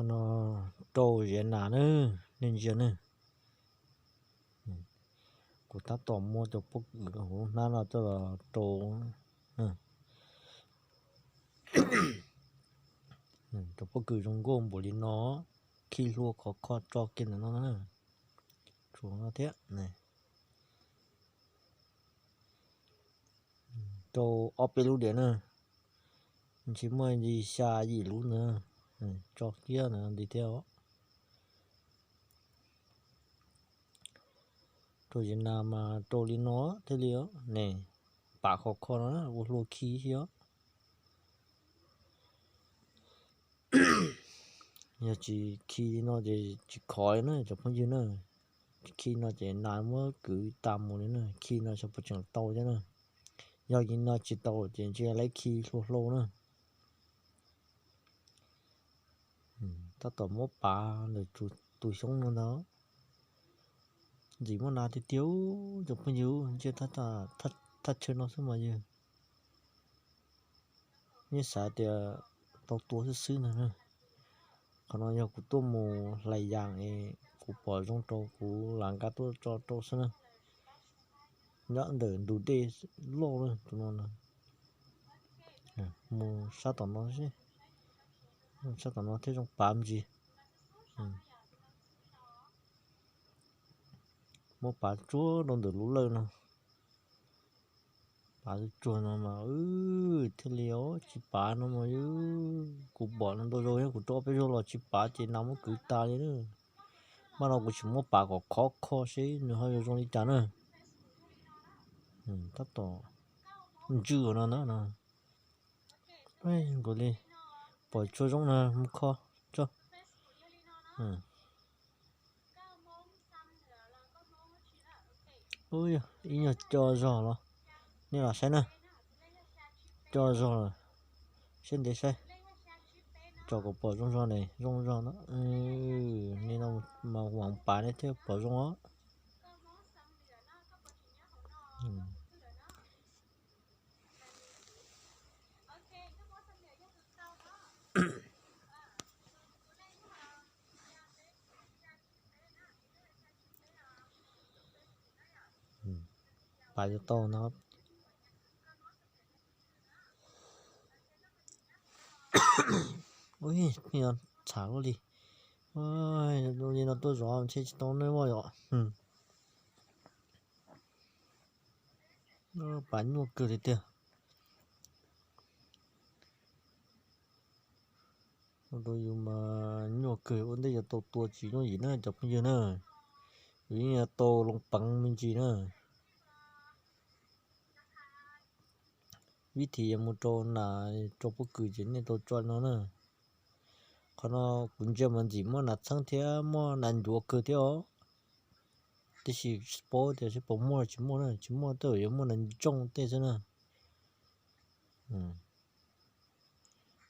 No rau ziav nas na, nej ntsia na. Kuv tab tom muab cov pob kws hauv lub hnab no coj los rau, cov pob kws zoo nkauj npaum li no, khi hlua khov kho tso kiag ntawm no na. Tshuav no thiab. Rau ob peb lub diam na, ntshe muaj li xya yim lub ntawd, tso kiag ntawd li thiab os. Rau ziav nas mas rau li no thiaj li ne, pav khov kho no ua hlua khi xwb os. Yog tsis khi li no ces tsis khov li na cov phooj ywg na. Khi no ces nas muab kwv tas mus li na, khi no xyov puas tseem tau thiab na. Yog li no tsis tau ces ntshe lawv khi hlua hlua na. Tab tom muab pav ntawm tus xyoob no ntag. Ntxim muaj nas tiag tiag cov phooj ywg, ntsia thaj chaw no xwb mas yog yeej xav tias tau tua xwb xwb ntag. Qhov no yog kuv tuaj mus hlais yas es kuv pom zoo rau kuv lam nkag tuaj tso rau xwb na. Nyob ntawm ntug dej loj na tus no na. Mus sab tom no, sab tom no thiaj zoo pav me ntsis. Muab pav tsuag rau ntawm lub lawj no. Pav tsuag no mas thiaj li os, tsis pav no mas kuv pom no ntau zaus, yog kuv rau peb zaug los tsis pav ces nas muab kwv tas li na. Mas no kuv tsis muab pav kom khov kho seb nws ho yuav zoo li cas na. Tab tom ntswj no na no. Nkaus li pom tshuaj zoo na mus kho tso. Ib nyuag co zog los, nej los saib na. Co zog los, siab ntev saib. Tso kom pom zoo zog ne, zoo zog no. Nej no mas vam pav nej thiaj pom zoo os. Pav yuav tau no. Ua txhav luaj li. Li no tuaj zov ntshe tsis tau nej muaj yom. Pav nyuaj kawg li tiag. Ua rau yus mas nyuaj kawg, ua ntej yuav tau tua tsis yooj yim na cov phooj ywg na. Yus yeej yuav tau loo peev me ntsis na. Vib thim yuav mus rau nas rau pob kws ces nej tau tso no na. Qhov no kuv ntsia mas ntxim muaj nas txheeb thiab muaj nas ncuav kawg thiab os. Tiam sis tsis paub tias seb puas muaj los tsis muaj na, tsis muaj tej zaum yuav muaj nas ntsooj tej xwb na.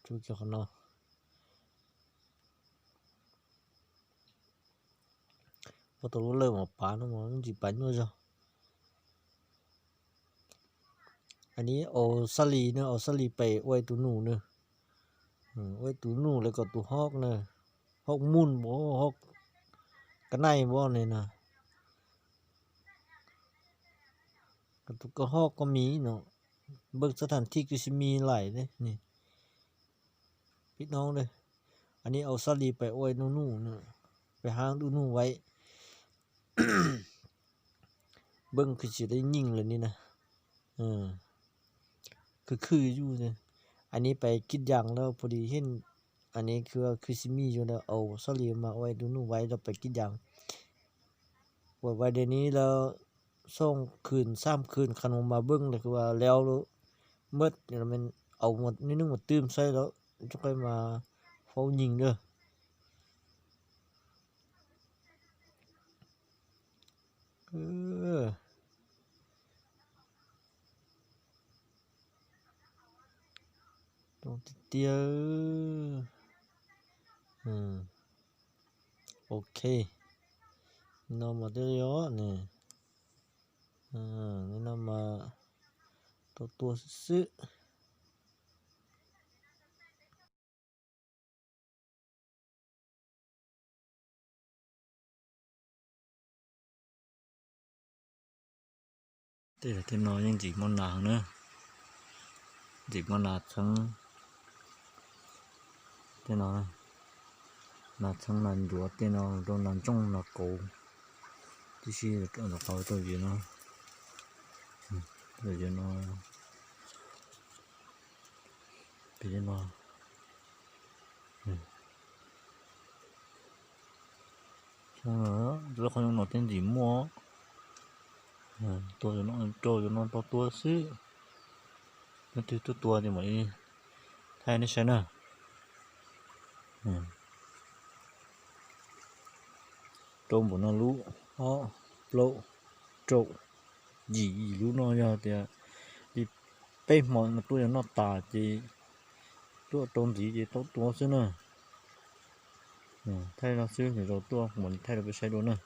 Tsuas kiag qhov no. Ua tau lub lawj mas pav no mas ntxim pav nyuaj zog. Anij aus xab lis na, aus xab lis pem ua tus num na. Ua tus num lawv kom tus hoj na, hoj muj npov, hoj kab naij npov ne na. Tus koj hoj koj mis no, npawg xab tham thij kws si mis laim ne. Pib no, anij aus xab lis pem ua num num, pem haab num num vaib. Npawg khwv tsis tau nyeej lawm ni na. Khwv khwv zuj. Anij pem kib yaas lawm pua di hej. Anij khwv khwv si mis zuj lawm aus xab lis mas ua num num vaib rau pem kib yaas. Ua vaib de ni lawm, xooj khwv xaam khwv qha nus mas npawg lawv khwv lawm, maj, au, nij nub mas twb saib lawm, tsuj qe mas faub nyeeg lawm. Tiag tiag. Ok, no mas twb yog ne, no mas tau tua xwb xwb. Tej no yeej ntxim muaj nas heev na, ntxim muaj nas txheeb. Tej no, nas txheeb nas ncuav tej no rau nas ntsooj nas kauv tib si, rau qhov rau yam no, rau yam no, pem no. Qhov no tej ntxim muaj, tua rau cov no tau tua xwb. Leej twg tuaj tua ces mam li thaij nej saib na. Rau npaum no lub, ob, plaub, rau, yim, yim lub no yog tias li peb hmo no tuaj yuav noj tas ces tuaj rau ntxiv ces tau tua xwb na. Thaij no xwb, lwm zaus tuaj mam li thaij rau peb saib dua na.